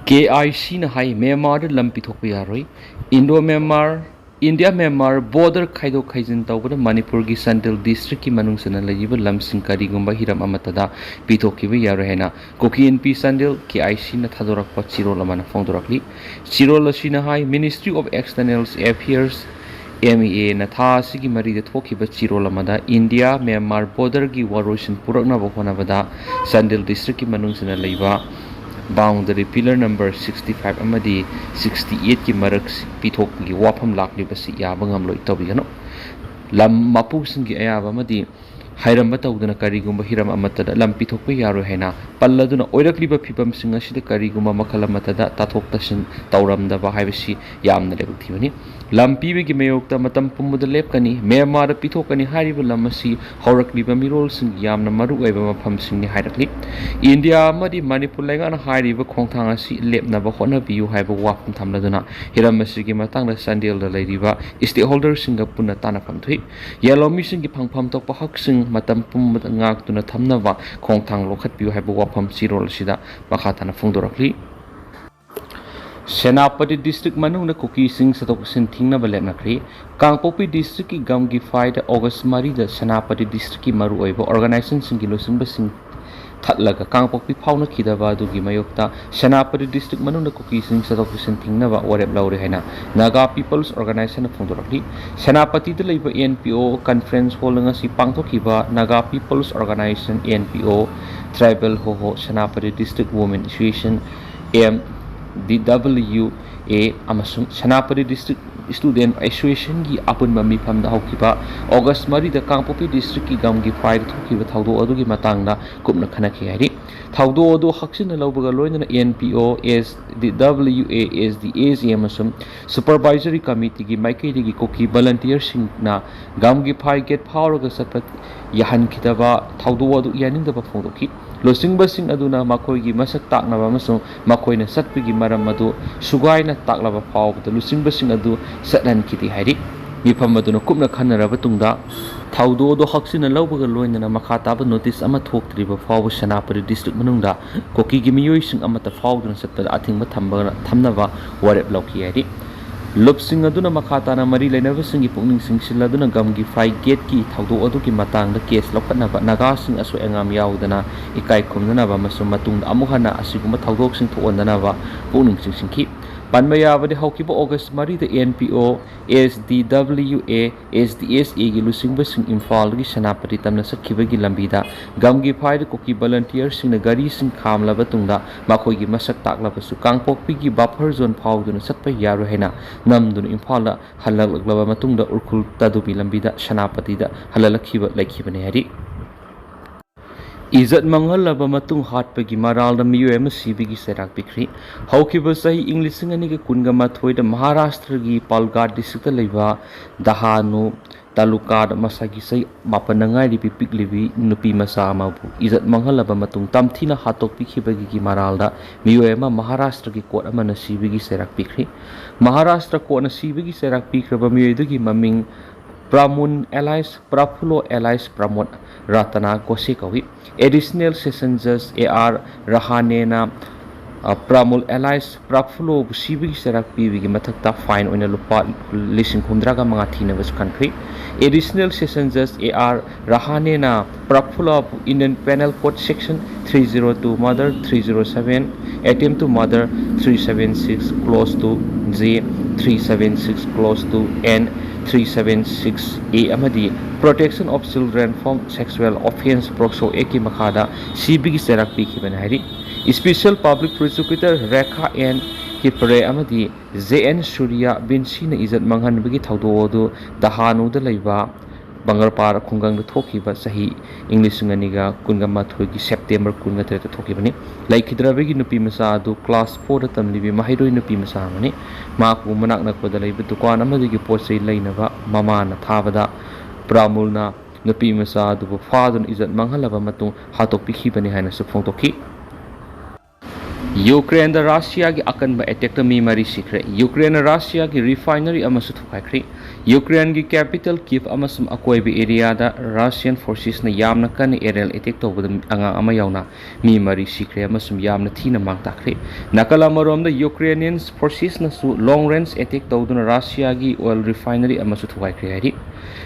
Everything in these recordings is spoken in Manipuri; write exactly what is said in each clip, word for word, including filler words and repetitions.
ꯀꯦ ꯑꯥꯏ ꯁꯤꯅ ꯍꯥꯏ, ꯃ꯭ꯌꯥꯟꯃꯥꯔꯗ ꯂꯝ ꯄꯤꯊꯣꯛꯄ ꯌꯥꯔꯣꯏ꯫ Indo Myanmar, India Myanmar border ꯈꯥꯏꯗꯣꯛ ꯈꯥꯏꯖꯤꯟ ꯇꯧꯕꯗ ꯃꯅꯤꯄꯨꯔꯒꯤ ꯆꯥꯟꯗꯦꯜ ꯗꯤꯁꯇ꯭ꯔꯤꯛꯀꯤ ꯃꯅꯨꯡ ꯆꯟꯅ ꯂꯩꯔꯤꯕ ꯂꯝꯁꯤꯡ ꯀꯔꯤꯒꯨꯝꯕ ꯍꯤꯔꯝ ꯑꯃꯠꯇꯗ ꯄꯤꯊꯣꯛꯈꯤꯕ ꯌꯥꯔꯣꯏ ꯍꯥꯏꯅ ꯀꯨꯀꯤ ꯏꯟꯄꯤ ꯆꯥꯟꯗꯦꯜ ꯀꯦ ꯑꯥꯏ ꯁꯤꯅ ꯊꯥꯗꯣꯔꯛꯄ ꯆꯦꯔꯣꯜ ꯑꯃꯅ ꯐꯣꯡꯗꯣꯔꯛꯂꯤ꯫ ꯆꯦꯔꯣꯜ ꯑꯁꯤꯅ ꯍꯥꯏ, Ministry of External Affairs, M E A ꯅ ꯊꯥ ꯑꯁꯤꯒꯤ ꯃꯔꯤꯗ ꯊꯣꯛꯈꯤꯕ ꯆꯦꯔꯣꯜ ꯑꯃꯗ ꯏꯟꯗꯤꯌꯥ ꯃ꯭ꯌꯥꯟꯃꯥꯔ ꯕꯣꯔꯗꯔꯒꯤ ꯋꯥꯔꯣꯏꯁꯤꯟ ꯄꯨꯔꯛꯅꯕ ꯍꯣꯠꯅꯕꯗ ꯆꯥꯟꯗꯦꯜ ꯗꯤꯁꯇ꯭ꯔꯤꯛꯀꯤ ꯃꯅꯨꯡ ꯆꯟꯅ ꯂꯩꯕ boundary pillar number sixty five ꯑꯃꯗꯤ sixty eight ꯀꯤ ꯃꯔꯛ ꯄꯤꯊꯣꯛꯄꯒꯤ ꯋꯥꯐꯝ ꯂꯥꯛꯂꯤꯕꯁꯤ ꯌꯥꯕ ꯉꯝꯂꯣꯏ꯫ ꯇꯧꯕꯤꯒꯅꯨ꯫ ꯂꯝ ꯃꯄꯨꯁꯤꯡꯒꯤ ꯑꯌꯥꯕ ꯑꯃꯗꯤ ꯍꯥꯏꯔꯝꯕ ꯇꯧꯗꯅ ꯀꯔꯤꯒꯨꯝꯕ ꯍꯤꯔꯝ ꯑꯃꯠꯇꯗ ꯂꯝ ꯄꯤꯊꯣꯛꯄ ꯌꯥꯔꯣꯏ ꯍꯥꯏꯅ ꯄꯜꯂꯗꯨꯅ ꯑꯣꯏꯔꯛꯂꯤꯕ ꯐꯤꯕꯝꯁꯤꯡ ꯑꯁꯤꯗ ꯀꯔꯤꯒꯨꯝꯕ ꯃꯈꯜ ꯑꯃꯠꯇꯗ ꯇꯥꯊꯣꯛ ꯇꯥꯁꯤꯟ ꯇꯧꯔꯝꯗꯕ ꯍꯥꯏꯕꯁꯤ ꯌꯥꯝꯅ ꯂꯥꯏꯕꯛ ꯊꯤꯕꯅꯤ꯫ ꯂꯝ ꯄꯤꯕꯒꯤ ꯃꯥꯌꯣꯛꯇ ꯃꯇꯝ ꯄꯨꯝꯕꯗ ꯂꯦꯞꯀꯅꯤ, ꯃ꯭ꯌꯥꯟꯃꯥꯔꯗ ꯄꯤꯊꯣꯛꯀꯅꯤ ꯍꯥꯏꯔꯤꯕ ꯂꯝ ꯑꯁꯤ ꯍꯧꯔꯛꯂꯤꯕ ꯃꯤꯔꯣꯜꯁꯤꯡꯒꯤ ꯌꯥꯝꯅ ꯃꯔꯨ ꯑꯣꯏꯕ ꯃꯐꯝꯁꯤꯡꯅꯤ ꯍꯥꯏꯔꯛꯂꯤ꯫ ꯏꯟꯗꯤꯌꯥ ꯑꯃꯗꯤ ꯃꯅꯤꯄꯨꯔ ꯂꯩꯉꯥꯛꯅ ꯍꯥꯏꯔꯤꯕ ꯈꯣꯡꯊꯥꯡ ꯑꯁꯤ ꯂꯦꯞꯅꯕ ꯍꯣꯠꯅꯕꯤꯌꯨ ꯍꯥꯏꯕ ꯋꯥꯐꯝ ꯊꯝꯂꯗꯨꯅ ꯍꯤꯔꯝ ꯑꯁꯤꯒꯤ ꯃꯇꯥꯡꯗ ꯆꯥꯟꯗꯦꯜꯗ ꯂꯩꯔꯤꯕ stakeholderꯁꯤꯡꯒ ꯄꯨꯟꯅ ꯇꯥꯟꯅꯐꯝ ꯊꯣꯛꯏ꯫ ꯌꯦꯜꯍꯧꯃꯤꯁꯤꯡꯒꯤ ꯐꯪꯐꯝ ꯊꯣꯛꯄ ꯍꯛꯁꯤꯡ ꯃꯇꯝ ꯄꯨꯝꯕꯗ ꯉꯥꯛꯇꯨꯅ ꯊꯝꯅꯕ ꯈꯣꯡꯊꯥꯡ ꯂꯧꯈꯠꯄꯤꯌꯨ ꯍꯥꯏꯕ ꯋꯥꯐꯝ ꯆꯦꯔꯣꯜ ꯑꯁꯤꯗ ꯃꯈꯥ ꯇꯥꯅ ꯐꯣꯡꯗꯣꯔꯛꯂꯤ꯫ ꯁꯦꯅꯥꯄꯇꯤ ꯗꯤꯁꯇ꯭ꯔꯤꯛ ꯃꯅꯨꯡꯗ ꯀꯨꯀꯤꯁꯤꯡ ꯆꯠꯊꯣꯛ ꯆꯠꯁꯤꯟ ꯊꯤꯡꯅꯕ ꯂꯦꯞꯅꯈ꯭ꯔꯦ꯫ ꯀꯥꯡꯄꯣꯛꯄꯤ ꯗꯤꯁꯇ꯭ꯔꯤꯛꯀꯤ ꯒꯝꯒꯤꯐꯥꯏꯗ ꯑꯣꯒꯁ ꯃꯔꯤꯗ ꯁꯦꯅꯥꯄꯇꯤ ꯗꯤꯁꯇ꯭ꯔꯤꯛꯀꯤ ꯃꯔꯨꯑꯣꯏꯕ organizationꯁꯤꯡꯒꯤ ꯂꯨꯆꯤꯡꯕꯁꯤꯡ ꯊꯠꯂꯒ ꯀꯥꯡꯄꯣꯛꯄꯤ ꯐꯥꯎꯅꯈꯤꯗꯕ ꯑꯗꯨꯒꯤ ꯃꯥꯌꯣꯛꯇ ꯁꯦꯅꯥꯄꯇꯤ ꯗꯤꯁꯇ꯭ꯔꯤꯛ ꯃꯅꯨꯡꯗ ꯀꯨꯀꯤꯁꯤꯡ ꯆꯠꯊꯣꯛ ꯆꯠꯁꯤꯟ ꯊꯤꯡꯅꯕ ꯋꯥꯔꯦꯞ ꯂꯧꯔꯦ ꯍꯥꯏꯅ ꯅꯥꯒꯥ ꯄꯤꯄꯜꯁ ꯑꯣꯔꯒꯅꯥꯏꯖꯦꯁꯟꯅ ꯐꯣꯡꯗꯣꯔꯛꯂꯤ꯫ ꯁꯦꯅꯥꯄꯇꯤꯗ ꯂꯩꯕ N P O conference hall ꯉꯁꯤ ꯄꯥꯡꯊꯣꯛꯈꯤꯕ Naga peoples organisation, N P O, Tribal Hoho, Senapati District Women Association, M D W A, ꯑꯃꯁꯨꯡ ꯁꯦꯅꯥꯄꯇꯤ ꯗꯤꯁꯇ꯭ꯔꯤꯛ ꯁ꯭ꯇꯨꯗꯦꯟꯠ ꯑꯦꯁꯣꯁꯤꯌꯦꯁꯟꯒꯤ ꯑꯄꯨꯟꯕ ꯃꯤꯐꯝꯗ ꯍꯧꯈꯤꯕ ꯑꯣꯒꯁ ꯃꯔꯤꯗ ꯀꯥꯡꯄꯣꯛꯄꯤ ꯗꯤꯁꯇ꯭ꯔꯤꯛꯀꯤ ꯒꯝꯒꯤꯐꯥꯏꯗ ꯊꯣꯛꯈꯤꯕ ꯊꯧꯗꯣꯛ ꯑꯗꯨꯒꯤ ꯃꯇꯥꯡꯗ ꯀꯨꯞꯅ ꯈꯟꯅꯈꯤ ꯍꯥꯏꯔꯤ꯫ ꯊꯧꯗꯣꯛ ꯑꯗꯨ ꯍꯛꯆꯤꯟꯅ ꯂꯧꯕꯒ ꯂꯣꯏꯅꯅ N P O, S D W A, S D A G ꯑꯃꯁꯨꯡ supervisory committeeꯒꯤ ꯃꯥꯏꯀꯩꯗꯒꯤ ꯀꯨꯀꯤ volunteerꯁꯤꯡꯅ ꯒꯝꯒꯤꯐꯥꯏ ꯒꯦꯠ ꯐꯥꯎꯔꯒ ꯆꯠꯄ ꯌꯥꯍꯟꯈꯤꯗꯕ ꯊꯧꯗꯣꯛ ꯑꯗꯨ ꯌꯥꯅꯤꯡꯗꯕ ꯐꯣꯡꯗꯣꯛꯈꯤ꯫ ꯂꯨꯆꯤꯡꯕꯁꯤꯡ ꯑꯗꯨꯅ ꯃꯈꯣꯏꯒꯤ ꯃꯁꯛ ꯇꯥꯛꯅꯕ ꯑꯃꯁꯨꯡ ꯃꯈꯣꯏꯅ ꯆꯠꯄꯒꯤ ꯃꯔꯝ ꯑꯗꯨ ꯁꯨꯒꯥꯏꯅ ꯇꯥꯛꯂꯕ ꯐꯥꯎꯕꯗ ꯂꯨꯆꯤꯡꯕꯁꯤꯡ ꯑꯗꯨ ꯆꯠꯍꯟꯈꯤꯗꯦ ꯍꯥꯏꯔꯤ꯫ ꯃꯤꯐꯝ ꯑꯗꯨꯅ ꯀꯨꯞꯅ ꯈꯟꯅꯔꯕ ꯇꯨꯡꯗ ꯊꯧꯗꯣꯛ ꯑꯗꯨ ꯍꯛꯆꯤꯟꯅ ꯂꯧꯕꯒ ꯂꯣꯏꯅꯅ ꯃꯈꯥ ꯇꯥꯕ ꯅꯣꯇꯤꯁ ꯑꯃ ꯊꯣꯛꯇ꯭ꯔꯤꯕ ꯐꯥꯎꯕ ꯁꯦꯅꯥꯄꯇꯤ ꯗꯤꯁꯇ꯭ꯔꯤꯛ ꯃꯅꯨꯡꯗ ꯀꯨꯀꯤꯒꯤ ꯃꯤꯑꯣꯏꯁꯤꯡ ꯑꯃꯠꯇ ꯐꯥꯎꯗꯨꯅ ꯆꯠꯄꯗ ꯑꯊꯤꯡꯕ ꯊꯝꯕ-, ꯊꯝꯅꯕ ꯋꯥꯔꯦꯞ ꯂꯧꯈꯤ ꯍꯥꯏꯔꯤ꯫ ꯂꯨꯞꯁꯤꯡ ꯑꯗꯨꯅ ꯃꯈꯥ ꯇꯥꯅ ꯃꯔꯤ ꯂꯩꯅꯕꯁꯤꯡꯒꯤ ꯄꯨꯛꯅꯤꯡ ꯆꯤꯡꯁꯤꯜꯂꯗꯨꯅ ꯒꯝꯒꯤ ꯐꯥꯏ ꯒꯦꯠꯀꯤ ꯊꯧꯗꯣꯛ ꯑꯗꯨꯒꯤ ꯃꯇꯥꯡꯗ ꯀꯦꯁ ꯂꯧꯈꯠꯅꯕ, ꯅꯥꯒꯥꯁꯤꯡ ꯑꯁꯣꯏ ꯑꯉꯥꯝ ꯌꯥꯎꯗꯅ ꯏꯀꯥꯏ ꯈꯨꯝꯅꯅꯕ ꯑꯃꯁꯨꯡ ꯃꯇꯨꯡꯗ ꯑꯃꯨꯛ ꯍꯟꯅ ꯑꯁꯤꯒꯨꯝꯕ ꯊꯧꯗꯣꯛꯁꯤꯡ ꯊꯣꯛꯍꯟꯗꯅꯕ ꯄꯨꯛꯅꯤꯡ ꯆꯤꯡꯁꯤꯟꯈꯤ꯫ ꯄꯟꯕ ꯌꯥꯕꯗꯤ, ꯍꯧꯈꯤꯕ ꯑꯣꯒꯁ ꯃꯔꯤꯗ ꯑꯦꯟ ꯄꯤ ꯑꯣ, ꯑꯦꯁ ꯗꯤ ꯗꯕ꯭ꯂꯤꯎ ꯑꯦ, ꯑꯦꯁ ꯗꯤ ꯑꯦꯁ ꯑꯦꯒꯤ ꯂꯨꯆꯤꯡꯕꯁꯤꯡ ꯏꯝꯐꯥꯜꯗꯒꯤ ꯁꯦꯅꯥꯄꯇꯤ ꯇꯝꯅ ꯆꯠꯈꯤꯕꯒꯤ ꯂꯝꯕꯤꯗ ꯒꯝꯒꯤ ꯐꯥꯏꯗ ꯀꯨꯀꯤ ꯚꯣꯂꯟꯇꯤꯌꯔꯁꯤꯡꯅ ꯒꯥꯔꯤꯁꯤꯡ ꯈꯥꯝꯂꯕ ꯇꯨꯡꯗ ꯃꯈꯣꯏꯒꯤ ꯃꯁꯛ ꯇꯥꯛꯂꯕꯁꯨ ꯀꯥꯡꯄꯣꯛꯄꯤꯒꯤ ꯕꯐꯔ ꯖꯣꯟ ꯐꯥꯎꯗꯨꯅ ꯆꯠꯄ ꯌꯥꯔꯣꯏ ꯍꯥꯏꯅ ꯅꯝꯗꯨꯅ ꯏꯝꯐꯥꯜꯗ ꯍꯜꯂꯛꯂꯕ ꯃꯇꯨꯡꯗ ꯎꯈ꯭ꯔꯨꯜ ꯇꯥꯗꯨꯕꯤ ꯂꯝꯕꯤꯗ ꯁꯦꯅꯥꯄꯇꯤꯗ ꯍꯜꯂꯛꯈꯤꯕ ꯂꯩꯈꯤꯕꯅꯤ ꯍꯥꯏꯔꯤ꯫ ꯏꯖꯠ ꯃꯥꯡꯍꯜꯂꯕ ꯃꯇꯨꯡ ꯍꯥꯠꯄꯒꯤ ꯃꯔꯥꯜꯗ ꯃꯤꯑꯣꯏ ꯑꯃ ꯁꯤꯕꯒꯤ ꯆꯩꯔꯥꯛ ꯄꯤꯈ꯭ꯔꯤ꯫ ꯍꯧꯈꯤꯕ ꯆꯍꯤ ꯏꯪ ꯂꯤꯁꯤꯡ ꯑꯅꯤꯒ ꯀꯨꯟꯒ ꯃꯥꯊꯣꯏꯗ ꯃꯍꯥꯔꯥꯁꯇ꯭ꯔꯒꯤ ꯄꯥꯜꯒꯥꯠ ꯗꯤꯁꯇ꯭ꯔꯤꯛꯇ ꯂꯩꯕ ꯗꯍꯥꯅꯨ ꯇꯥꯂꯨꯀꯥꯗ ꯃꯁꯥꯒꯤ ꯆꯍꯤ ꯃꯥꯄꯟꯗ ꯉꯥꯏꯔꯤꯕꯤ ꯄꯤꯛꯂꯤꯕꯤ ꯅꯨꯄꯤ ꯃꯆꯥ ꯑꯃꯕꯨ ꯏꯖꯠ ꯃꯥꯡꯍꯜꯂꯕ ꯃꯇꯨꯡ ꯇꯝꯊꯤꯅ ꯍꯥꯠꯇꯣꯛꯄꯤꯈꯤꯕꯒꯤ ꯃꯔꯥꯜꯗ ꯃꯤꯑꯣꯏ ꯑꯃ ꯃꯍꯥꯔꯥꯁꯇ꯭ꯔꯒꯤ ꯀꯣꯔꯠ ꯑꯃꯅ ꯁꯤꯕꯒꯤ ꯆꯩꯔꯥꯛ ꯄꯤꯈ꯭ꯔꯤ꯫ ꯃꯍꯥꯔꯥꯁꯇ꯭ꯔ ꯀꯣꯔꯠꯅ ꯁꯤꯕꯒꯤ ꯆꯩꯔꯥꯛ ꯄꯤꯈ꯭ꯔꯕ ꯃꯤꯑꯣꯏ ꯑꯗꯨꯒꯤ ꯃꯃꯤꯡ ꯄ꯭ꯔꯥꯃꯨꯟ alias ꯄ꯭ꯔꯥꯐꯨꯂꯣ alias ꯄ꯭ꯔꯃꯣꯗ ꯔꯇꯅꯥ ꯒꯣꯁꯦ ꯀꯧꯏ꯫ ꯑꯦꯗꯤꯁꯅꯦꯜ ꯁꯦꯁꯟ ꯖꯖ ꯑꯦ ꯑꯥꯔ ꯔꯍꯥꯅꯦꯅ, ꯑ, ꯄ꯭ꯔꯥꯃꯨꯜ alias ꯄ꯭ꯔꯥꯐꯨꯂꯣꯕꯨ ꯁꯤꯕꯒꯤ ꯆꯩꯔꯥꯛ ꯄꯤꯕꯒꯤ ꯃꯊꯛꯇ ꯐꯥꯏꯟ ꯑꯣꯏꯅ ꯂꯨꯄꯥ ꯂꯤꯁꯤꯡ ꯍꯨꯝꯗ꯭ꯔꯥꯒ ꯃꯉꯥ ꯊꯤꯅꯕꯁꯨ ꯈꯟꯈ꯭ꯔꯤ꯫ ꯑꯦꯗꯤꯁꯅꯦꯜ ꯁꯦꯁꯟ ꯖꯖ ꯑꯦ ꯑꯥꯔ ꯔꯍꯥꯅꯦꯅ ꯄ꯭ꯔꯥꯐꯨꯂꯣꯕꯨ Indian Penal Code Section three zero two murder, three zero seven attempt to murder, three seven six clause two J, three seven six clause two N, three seven six A ꯑꯃꯗꯤ Protection of Children from Sexual Offence POCSO Actꯀꯤ ꯃꯈꯥꯗ ꯁꯤꯕꯒꯤ ꯆꯩꯔꯥꯛ ꯄꯤꯈꯤꯕꯅꯤ ꯍꯥꯏꯔꯤ꯫ Special Public Prosecutor Rekha and ꯀꯤꯄꯔꯦ ꯑꯃꯗꯤ ꯖꯦ ꯑꯦꯟ ꯁꯨꯔꯤꯌꯥ ꯕꯤꯟꯁꯤꯅ ꯏꯖꯠ ꯃꯥꯡꯍꯟꯕꯒꯤ ꯊꯧꯗꯣꯛ ꯑꯗꯨ ꯗꯍꯥꯅꯨꯗ ꯂꯩꯕ ꯕꯪꯒꯔꯄꯥꯔ ꯈꯨꯡꯒꯪꯗ ꯊꯣꯛꯈꯤꯕ ꯆꯍꯤ ꯏꯪ ꯂꯤꯁꯤꯡ ꯑꯅꯤꯒ ꯀꯨꯟꯒ ꯃꯥꯊꯣꯏꯒꯤ ꯁꯦꯞꯇꯦꯝꯕꯔ ꯀꯨꯟꯒ ꯇꯔꯦꯠꯇ ꯊꯣꯛꯈꯤꯕꯅꯤ꯫ ꯂꯩꯈꯤꯗ꯭ꯔꯕꯒꯤ ꯅꯨꯄꯤ ꯃꯆꯥ ꯑꯗꯨ ꯀ꯭ꯂꯥꯁ ꯐꯣꯔꯗ ꯇꯝꯂꯤꯕꯤ ꯃꯍꯩꯔꯣꯏ ꯅꯨꯄꯤ ꯃꯆꯥ ꯑꯃꯅꯤ꯫ ꯃꯍꯥꯛꯄꯨ ꯃꯅꯥꯛ ꯅꯛꯄꯗ ꯂꯩꯕ ꯗꯨꯀꯥꯟ ꯑꯃꯗꯒꯤ ꯄꯣꯠ ꯆꯩ ꯂꯩꯅꯕ ꯃꯃꯥꯅ ꯊꯥꯕꯗ ꯄ꯭ꯔꯥꯃꯨꯜꯅ ꯅꯨꯄꯤ ꯃꯆꯥ ꯑꯗꯨꯕꯨ ꯐꯥꯗꯨꯅ ꯏꯖꯠ ꯃꯥꯡꯍꯜꯂꯕ ꯃꯇꯨꯡ ꯍꯥꯠꯇꯣꯛꯄꯤꯈꯤꯕꯅꯤ ꯍꯥꯏꯅꯁꯨ ꯐꯣꯡꯗꯣꯛꯈꯤ꯫ ꯌꯨꯀ꯭ꯔꯦꯟꯗ ꯔꯁꯤꯌꯥꯒꯤ ꯑꯀꯟꯕ ꯑꯦꯇꯦꯛꯇ ꯃꯤ ꯃꯔꯤ ꯁꯤꯈ꯭ꯔꯦ꯫ ꯌꯨꯀ꯭ꯔꯦꯟꯅ ꯔꯁꯤꯌꯥꯒꯤ ꯔꯤꯐꯥꯏꯅꯔꯤ ꯑꯃꯁꯨ ꯊꯨꯒꯥꯏꯈ꯭ꯔꯦ꯫ ꯌꯨꯀ꯭ꯔꯦꯟꯒꯤ ꯀꯦꯄꯤꯇꯦꯜ ꯀꯤꯞ ꯑꯃꯁꯨꯡ ꯑꯀꯣꯏꯕ ꯑꯦꯔꯤꯌꯥꯗ ꯔꯁꯤꯌꯥꯟ ꯐꯣꯔꯁꯦꯁꯅ ꯌꯥꯝꯅ ꯀꯟꯅ ꯑꯦꯔꯤꯌꯦꯜ ꯑꯦꯇꯦꯛ ꯇꯧꯕꯗ ꯑꯉꯥꯡ ꯑꯃ ꯌꯥꯎꯅ ꯃꯤ ꯃꯔꯤ ꯁꯤꯈ꯭ꯔꯦ ꯑꯃꯁꯨꯡ ꯌꯥꯝꯅ ꯊꯤꯅ ꯃꯥꯡ ꯇꯥꯛꯈ꯭ꯔꯦ꯫ ꯅꯥꯀꯜ ꯑꯃꯔꯣꯝꯗ ꯌꯨꯀ꯭ꯔꯦꯅꯤꯌꯟ ꯐꯣꯔꯁꯦꯁꯅꯁꯨ ꯂꯣꯡ ꯔꯦꯟꯖ ꯑꯦꯇꯦꯛ ꯇꯧꯗꯨꯅ ꯔꯁꯤꯌꯥꯒꯤ ꯑꯣꯏꯜ ꯔꯤꯐꯥꯏꯅꯔꯤ ꯑꯃꯁꯨ ꯊꯨꯒꯥꯏꯈ꯭ꯔꯦ ꯍꯥꯏꯔꯤ꯫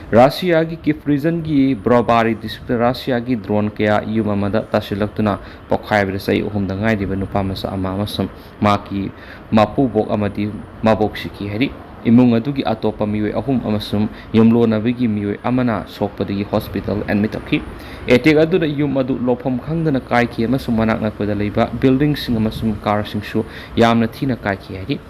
ꯔꯁꯤꯌꯥꯒꯤ ꯀꯤꯞ ꯔꯤꯖꯟꯒꯤ ꯕ꯭ꯔꯣꯕꯥꯔꯤ ꯗꯤꯁꯇ꯭ꯔꯤꯛꯇ ꯔꯁꯤꯌꯥꯒꯤ ꯗ꯭ꯔꯣꯟ ꯀꯌꯥ ꯌꯨꯝ ꯑꯃꯗ ꯇꯥꯁꯤꯜꯂꯛꯇꯨꯅ ꯄꯣꯛꯈꯥꯏꯕꯗ ꯆꯍꯤ ꯑꯍꯨꯝꯗ ꯉꯥꯏꯔꯤꯕ ꯅꯨꯄꯥ ꯃꯆꯥ ꯑꯃ ꯑꯃꯁꯨꯡ ꯃꯍꯥꯛꯀꯤ ꯃꯄꯨꯕꯣꯛ ꯑꯃꯗꯤ ꯃꯕꯣꯛ ꯁꯤꯈꯤ ꯍꯥꯏꯔꯤ꯫ ꯏꯃꯨꯡ ꯑꯗꯨꯒꯤ ꯑꯇꯣꯞꯄ ꯃꯤꯑꯣꯏ ꯑꯍꯨꯝ ꯑꯃꯁꯨꯡ ꯌꯨꯝꯂꯣꯟꯅꯕꯒꯤ ꯃꯤꯑꯣꯏ ꯑꯃꯅ ꯁꯣꯛꯄꯗꯒꯤ ꯍꯣꯁꯄꯤꯇꯥꯜ ꯑꯦꯗꯃꯤꯠ ꯇꯧꯈꯤ꯫ ꯑꯦꯇꯦꯛ ꯑꯗꯨꯗ ꯌꯨꯝ ꯑꯗꯨ ꯂꯧꯐꯝ ꯈꯪꯗꯅ ꯀꯥꯏꯈꯤ ꯑꯃꯁꯨꯡ ꯃꯅꯥꯛ ꯅꯛꯄꯗ ꯂꯩꯕ ꯕꯤꯜꯗꯤꯡꯁꯤꯡ ꯑꯃꯁꯨꯡ ꯀꯥꯔꯁꯤꯡꯁꯨ ꯌꯥꯝꯅ ꯊꯤꯅ ꯀꯥꯏꯈꯤ ꯍꯥꯏꯔꯤ꯫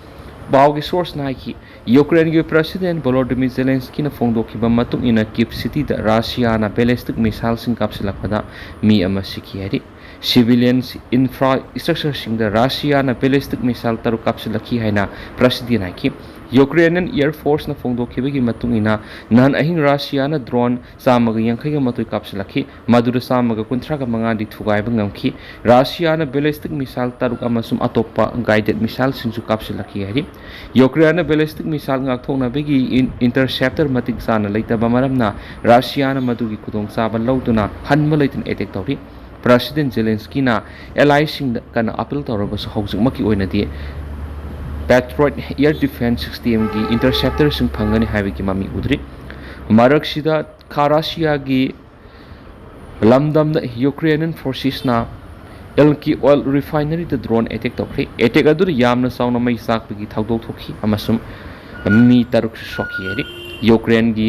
ꯄꯥꯎꯒꯤ ꯁꯣꯔꯁꯅ ꯍꯥꯏꯈꯤ, ꯌꯨꯀ꯭ꯔꯦꯟꯒꯤ ꯄ꯭ꯔꯁꯤꯗꯦꯟ ꯚꯣꯂꯣꯗꯤꯃꯤꯔ ꯖꯦꯂꯦꯟꯁꯀꯤꯅ ꯐꯣꯡꯗꯣꯛꯈꯤꯕ ꯃꯇꯨꯡ ꯏꯟꯅ ꯀꯤꯞ ꯁꯤꯇꯤꯗ ꯔꯁꯤꯌꯥꯅ ꯕꯦꯂꯤꯁꯇꯤꯛ ꯃꯤꯁꯥꯏꯜꯁꯤꯡ ꯀꯥꯞꯁꯤꯜꯂꯛꯄꯗ ꯃꯤ ꯑꯃ ꯁꯤꯈꯤ ꯍꯥꯏꯔꯤ꯫ ꯁꯤꯚꯤꯂꯤꯌꯟ ꯏꯟꯐ꯭ꯔꯥꯁ꯭ꯇ꯭ꯔꯛꯆꯔꯁꯤꯡꯗ ꯔꯁꯤꯌꯥꯅ ꯕꯦꯂꯤꯁꯇꯤꯛ ꯃꯤꯁꯥꯏꯜ ꯇꯔꯨꯛ ꯀꯥꯞꯁꯤꯜꯂꯛꯈꯤ ꯍꯥꯏꯅ ꯄ꯭ꯔꯁꯤꯗꯦꯟ ꯍꯥꯏꯈꯤ꯫ ꯌꯨꯀ꯭ꯔꯦꯅꯤꯌꯟ ꯑꯦꯌꯔ ꯐꯣꯔꯁꯅ ꯐꯣꯡꯗꯣꯛꯈꯤꯕꯒꯤ ꯃꯇꯨꯡ ꯏꯟꯅ, ꯅꯍꯥꯟ ꯑꯍꯤꯡ ꯔꯁꯤꯌꯥꯅ ꯗ꯭ꯔꯣꯟ ꯆꯥꯝꯃꯒ ꯌꯥꯡꯈꯩꯒ ꯃꯥꯊꯣꯏ ꯀꯥꯞꯁꯤꯜꯂꯛꯈꯤ꯫ ꯃꯗꯨꯗ ꯆꯥꯝꯃꯒ ꯀꯨꯟꯊ꯭ꯔꯥꯒ ꯃꯉꯥꯗꯤ ꯊꯨꯒꯥꯏꯕ ꯉꯝꯈꯤ꯫ ꯔꯁꯤꯌꯥꯅ ꯕꯦꯂꯤꯁꯇꯤꯛ ꯃꯤꯁꯥꯏꯜ ꯇꯔꯨꯛ ꯑꯃꯁꯨꯡ ꯑꯇꯣꯞꯄ ꯒꯥꯏꯗꯦꯗ ꯃꯤꯁꯥꯏꯜꯁꯤꯡꯁꯨ ꯀꯥꯞꯁꯤꯜꯂꯛꯈꯤ ꯍꯥꯏꯔꯤ꯫ ꯌꯨꯀ꯭ꯔꯦꯟꯅ ꯕꯦꯂꯤꯁꯇꯤꯛ ꯃꯤꯁꯥꯏꯜ ꯉꯥꯛꯊꯣꯛꯅꯕꯒꯤ ꯏꯟ-, ꯏꯟꯇꯔꯁꯦꯞꯇꯔ ꯃꯇꯤꯛ ꯆꯥꯅ ꯂꯩꯇꯕ ꯃꯔꯝꯅ ꯔꯁꯤꯌꯥꯅ ꯃꯗꯨꯒꯤ ꯈꯨꯗꯣꯡꯆꯥꯕ ꯂꯧꯗꯨꯅ ꯍꯟꯕ ꯂꯩꯇꯅ ꯑꯦꯇꯦꯛ ꯇꯧꯔꯤ꯫ ꯄ꯭ꯔꯁꯤꯗꯦꯟ ꯖꯦꯂꯦꯟꯁꯀꯤꯅ ꯑꯦꯂꯥꯏꯁꯤꯡꯗ ꯀꯟꯅ ꯑꯄꯤꯜ ꯇꯧꯔꯕꯁꯨ ꯍꯧꯖꯤꯛꯃꯛꯀꯤ ꯑꯣꯏꯅꯗꯤ ꯄꯦꯇ꯭ꯔꯣꯏꯠ ꯑꯦꯌꯔ ꯗꯤꯐꯦꯟꯁ ꯁꯤꯁꯇꯦꯝꯒꯤ ꯏꯟꯇꯔꯁꯦꯞꯇꯔꯁꯤꯡ ꯐꯪꯒꯅꯤ ꯍꯥꯏꯕꯒꯤ ꯃꯃꯤ ꯎꯗ꯭ꯔꯤ꯫ ꯃꯔꯛꯁꯤꯗ ꯈꯥ ꯔꯁꯤꯌꯥꯒꯤ ꯂꯝꯗꯝꯗ ꯌꯨꯀ꯭ꯔꯦꯅꯤꯌꯟ ꯐꯣꯔꯁꯦꯁꯅ ꯏꯜꯀꯤ ꯑꯣꯏꯜ ꯔꯤꯐꯥꯏꯅꯔꯤꯗ ꯗ꯭ꯔꯣꯟ ꯑꯦꯇꯦꯛ ꯇꯧꯈ꯭ꯔꯦ꯫ ꯑꯦꯇꯦꯛ ꯑꯗꯨꯗ ꯌꯥꯝꯅ ꯆꯥꯎꯅ ꯃꯩ ꯆꯥꯛꯄꯒꯤ ꯊꯧꯗꯣꯛ ꯊꯣꯛꯈꯤ ꯑꯃꯁꯨꯡ ꯃꯤ ꯇꯔꯨꯛꯁꯨ ꯁꯣꯛꯈꯤ ꯍꯥꯏꯔꯤ꯫ ꯌꯨꯀ꯭ꯔꯦꯟꯒꯤ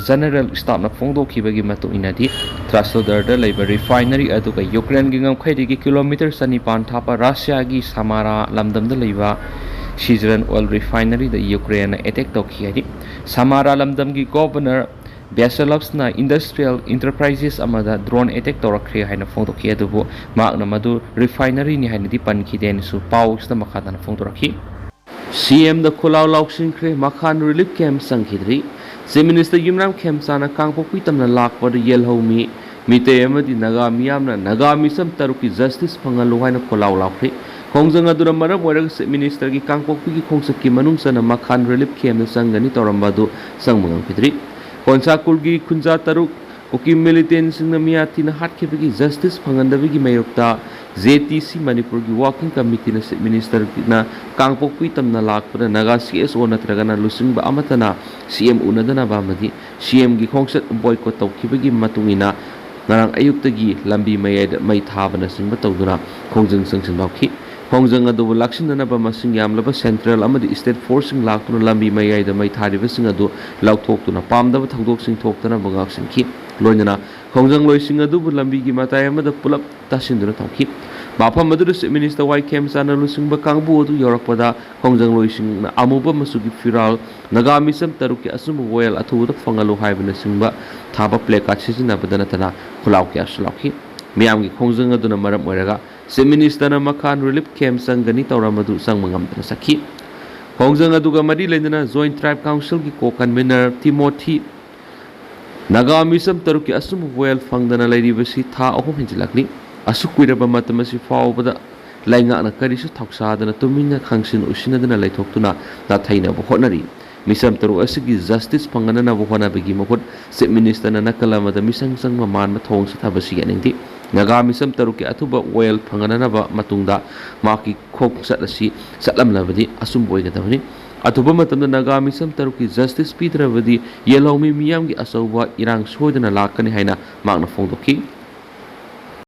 ꯖꯦꯅꯔꯦꯜ ꯁ꯭ꯇꯥꯐꯅ ꯐꯣꯡꯗꯣꯛꯈꯤꯕꯒꯤ ꯃꯇꯨꯡ ꯏꯟꯅꯗꯤ, ꯇ꯭ꯔꯥꯁꯣꯗꯔꯗ ꯂꯩꯕ ꯔꯤꯐꯥꯏꯅꯔꯤ ꯑꯗꯨꯒ ꯌꯨꯀ꯭ꯔꯦꯟꯒꯤ ꯉꯝꯈꯩꯗꯒꯤ ꯀꯤꯂꯣꯃꯤꯇꯔ ꯆꯅꯤꯄꯥꯟ ꯊꯥꯞꯄ ꯔꯁꯤꯌꯥꯒꯤ ꯁꯃꯥꯔꯥ ꯂꯝꯗꯝꯗ ꯂꯩꯕ ꯁꯤꯖꯔꯟ ꯑꯣꯏꯜ ꯔꯤꯐꯥꯏꯅꯔꯤꯗ ꯌꯨꯀ꯭ꯔꯦꯟꯅ ꯑꯦꯇꯦꯛ ꯇꯧꯈꯤ ꯍꯥꯏꯔꯤ꯫ ꯁꯃꯥꯔꯥ ꯂꯝꯗꯝꯒꯤ ꯒꯣꯚꯔꯅꯔ ꯕꯦꯁꯦꯂꯞꯁꯅ ꯏꯟꯗꯁꯇ꯭ꯔꯤꯌꯦꯜ ꯏꯟꯇꯔꯄ꯭ꯔꯥꯏꯖꯦꯁ ꯑꯃꯗ ꯗ꯭ꯔꯣꯟ ꯑꯦꯇꯦꯛ ꯇꯧꯔꯛꯈ꯭ꯔꯦ ꯍꯥꯏꯅ ꯐꯣꯡꯗꯣꯛꯈꯤ, ꯑꯗꯨꯕꯨ ꯃꯍꯥꯛꯅ ꯃꯗꯨ ꯔꯤꯐꯥꯏꯅꯔꯤꯅꯤ ꯍꯥꯏꯅꯗꯤ ꯄꯟꯈꯤꯗꯦ ꯍꯥꯏꯅꯁꯨ ꯄꯥꯎꯁꯤꯗ ꯃꯈꯥ ꯇꯥꯅ ꯐꯣꯡꯗꯣꯔꯛꯈꯤ꯫ ꯁꯤ ꯑꯦꯝꯗ ꯈꯣꯜꯂꯥꯎ ꯂꯥꯎꯁꯤꯟꯈ꯭ꯔꯦ꯫ ꯃꯈꯥꯟ ꯔꯤꯂꯤꯐ ꯀꯦꯝꯞ ꯆꯪꯈꯤꯗ꯭ꯔꯤ꯫ ꯆꯤꯐ ꯃꯤꯅꯤꯁꯇꯔ ꯌꯨꯝꯅꯥꯝ ꯈꯦꯝꯆꯥꯅ ꯀꯥꯡꯄꯣꯛꯄꯤ ꯇꯝꯅ ꯂꯥꯛꯄꯗ ꯌꯦꯜꯍꯧꯃꯤ ꯃꯤꯇꯩ ꯑꯃꯗꯤ ꯅꯥꯒꯥ ꯃꯤꯌꯥꯝꯅ ꯅꯥꯒꯥ ꯃꯤꯆꯝ ꯇꯔꯨꯛꯀꯤ ꯖꯁꯇꯤꯁ ꯐꯪꯍꯜꯂꯨ ꯍꯥꯏꯅ ꯈꯣꯜꯂꯥꯎ ꯂꯥꯎꯈ꯭ꯔꯦ꯫ ꯈꯣꯡꯖꯪ ꯑꯗꯨꯅ ꯃꯔꯝ ꯑꯣꯏꯔꯒ Chief Minister ꯒꯤ ꯀꯥꯡꯄꯣꯛꯄꯤꯒꯤ ꯈꯣꯡꯆꯠꯀꯤ ꯃꯅꯨꯡ ꯆꯟꯅ ꯃꯈꯥꯟ relief camp ꯗ ꯆꯪꯒꯅꯤ ꯇꯧꯔꯝꯕ ꯑꯗꯨ ꯆꯪꯕ ꯉꯝꯈꯤꯗ꯭ꯔꯤ꯫ ꯀꯣꯟꯁꯥꯀꯨꯜꯒꯤ ꯈꯨꯟꯖꯥ ꯇꯔꯨꯛ ꯀꯨꯀꯤ militant ꯁꯤꯡꯅ ꯃꯤꯌꯥꯊꯤꯅ ꯍꯥꯠꯈꯤꯕꯒꯤ justice ꯐꯪꯍꯟꯗꯕꯒꯤ ꯃꯥꯌꯣꯛꯇ J T C ꯃꯅꯤꯄꯨꯔꯒꯤ working committee ꯅ Chief Minister ꯅ ꯀꯥꯡꯄꯣꯛꯄꯤ ꯇꯝꯅ ꯂꯥꯛꯄꯗ ꯅꯥꯒꯥ C S O ꯅꯠꯇ꯭ꯔꯒꯅ ꯂꯨꯆꯤꯡꯕ ꯑꯃꯠꯇꯅ C M ꯎꯅꯗꯅꯕ ꯑꯃꯗꯤ C M ꯒꯤ ꯈꯣꯡꯆꯠ boycott ꯇꯧꯈꯤꯕꯒꯤ ꯃꯇꯨꯡ ꯏꯟꯅ ꯉꯔꯥꯡ ꯑꯌꯨꯛꯇꯒꯤ ꯂꯝꯕꯤ ꯃꯌꯥꯏꯗ ꯃꯩ ꯊꯥꯕꯅꯆꯤꯡꯕ ꯇꯧꯗꯨꯅ ꯈꯣꯡꯖꯪ ꯆꯪꯁꯤꯟꯕ ꯍꯧꯈꯤ꯫ ꯈꯣꯡꯖꯪ ꯑꯗꯨꯕꯨ ꯂꯥꯛꯁꯤꯟꯅꯅꯕ ꯃꯁꯤꯡ ꯌꯥꯝꯂꯕ central ꯑꯃꯗꯤ state force ꯁꯤꯡ ꯂꯥꯛꯇꯨꯅ ꯂꯝꯕꯤ ꯃꯌꯥꯏꯗ ꯃꯩ ꯊꯥꯔꯤꯕꯁꯤꯡ ꯑꯗꯨ ꯂꯧꯊꯣꯛꯇꯨꯅ ꯄꯥꯝꯗꯕ ꯊꯧꯗꯣꯛꯁꯤꯡ ꯊꯣꯛꯇꯅꯕ ꯉꯥꯛꯁꯦꯟꯈꯤ꯫ ꯂꯣꯏꯅꯅ ꯈꯣꯡꯖꯪꯂꯣꯏꯁꯤꯡ ꯑꯗꯨꯕꯨ ꯂꯝꯕꯤꯒꯤ ꯃꯇꯥꯏ ꯑꯃꯗ ꯄꯨꯂꯞ ꯇꯥꯁꯤꯟꯗꯨꯅ ꯊꯝꯈꯤ꯫ ꯃꯐꯝ ꯑꯗꯨꯗ Chief Minister Y ꯈꯦꯝꯆꯥꯟꯅ ꯂꯨꯆꯤꯡꯕ ꯀꯥꯡꯕꯨ ꯑꯗꯨ ꯌꯧꯔꯛꯄꯗ ꯈꯣꯡꯖꯪꯂꯣꯏꯁꯤꯡꯅ ꯑꯃꯨꯕ ꯃꯆꯨꯒꯤ ꯐꯤꯔꯥꯜ, ꯅꯥꯒꯥ ꯃꯤꯆꯝ ꯇꯔꯨꯛꯀꯤ ꯑꯆꯨꯝꯕ ꯋꯥꯌꯦꯜ ꯑꯊꯨꯕꯗ ꯐꯪꯍꯜꯂꯨ ꯍꯥꯏꯕꯅꯆꯤꯡꯕ ꯊꯥꯕ placard ꯁꯤꯖꯤꯟꯅꯕꯗ ꯅꯠꯇꯅ ꯈꯨꯜꯂꯥꯎ ꯀꯌꯥꯁꯨ ꯂꯥꯎꯈꯤ꯫ ꯃꯤꯌꯥꯝꯒꯤ ꯈꯣꯡꯖꯪ ꯑꯗꯨꯅ ꯃꯔꯝ ꯑꯣꯏꯔꯒ Chief Minister ꯅ ꯃꯈꯥꯟ relief camp ꯆꯪꯒꯅꯤ ꯇꯧꯔꯝꯕꯗꯨ ꯆꯪꯕ ꯉꯝꯗꯅ ꯆꯠꯈꯤ꯫ ꯈꯣꯡꯖꯪ ꯑꯗꯨꯒ ꯃꯔꯤ ꯂꯩꯅꯅ Joint Tribe Council ꯒꯤ co-convenor ꯇꯤꯃꯣꯊꯤ ꯅꯥꯒꯥ ꯃꯤꯆꯝ ꯇꯔꯨꯛꯀꯤ ꯑꯆꯨꯝꯕ ꯋꯥꯌꯦꯜ ꯐꯪꯗꯅ ꯂꯩꯔꯤꯕꯁꯤ ꯊꯥ ꯑꯍꯨꯝ ꯍꯦꯟꯖꯤꯜꯂꯛꯂꯤ꯫ ꯑꯁꯨꯛ ꯀꯨꯏꯔꯕ ꯃꯇꯝ ꯑꯁꯤ ꯐꯥꯎꯕꯗ ꯂꯩꯉꯥꯛꯅ ꯀꯔꯤꯁꯨ ꯊꯧꯁꯥꯗꯅ ꯇꯨꯃꯤꯟꯅ ꯈꯪꯁꯤꯟ ꯎꯁꯤꯟꯅꯗꯅ ꯂꯩꯊꯣꯛꯇꯨꯅ ꯅꯥꯊꯩꯅꯕ ꯍꯣꯠꯅꯔꯤ꯫ ꯃꯤꯆꯝ ꯇꯔꯨꯛ ꯑꯁꯤꯒꯤ justice ꯐꯪꯍꯟꯅꯅꯕ ꯍꯣꯠꯅꯕꯒꯤ ꯃꯍꯨꯠ Chief Minister ꯅ ꯅꯥꯀꯜ ꯑꯃꯗ ꯃꯤꯁꯪ ꯆꯪꯕ ꯃꯥꯟꯕ ꯊꯧꯑꯣꯡ ꯆꯠꯊꯕꯁꯤ ꯌꯥꯅꯤꯡꯗꯦ꯫ ꯅꯥꯒꯥ ꯃꯤꯆꯝ ꯇꯔꯨꯛꯀꯤ ꯑꯊꯨꯕ ꯋꯥꯌꯦꯜ ꯐꯪꯍꯟꯅꯅꯕ ꯃꯇꯨꯡꯗ ꯃꯍꯥꯛꯀꯤ ꯈꯣꯡꯆꯠ ꯑꯁꯤ ꯆꯠꯂꯝꯂꯕꯗꯤ ꯑꯆꯨꯝꯕ ꯑꯣꯏꯒꯗꯕꯅꯤ꯫ ꯑꯊꯨꯕ ꯃꯇꯝꯗ ꯅꯥꯒꯥ ꯃꯤꯆꯝ ꯇꯔꯨꯛꯀꯤ justice ꯄꯤꯗ꯭ꯔꯕꯗꯤ ꯌꯦꯜꯍꯧꯃꯤ ꯃꯤꯌꯥꯝꯒꯤ ꯑꯆꯧꯕ ꯏꯔꯥꯡ ꯁꯣꯏꯗꯅ ꯂꯥꯛꯀꯅꯤ ꯍꯥꯏꯅ ꯃꯍꯥꯛꯅ ꯐꯣꯡꯗꯣꯛꯈꯤ꯫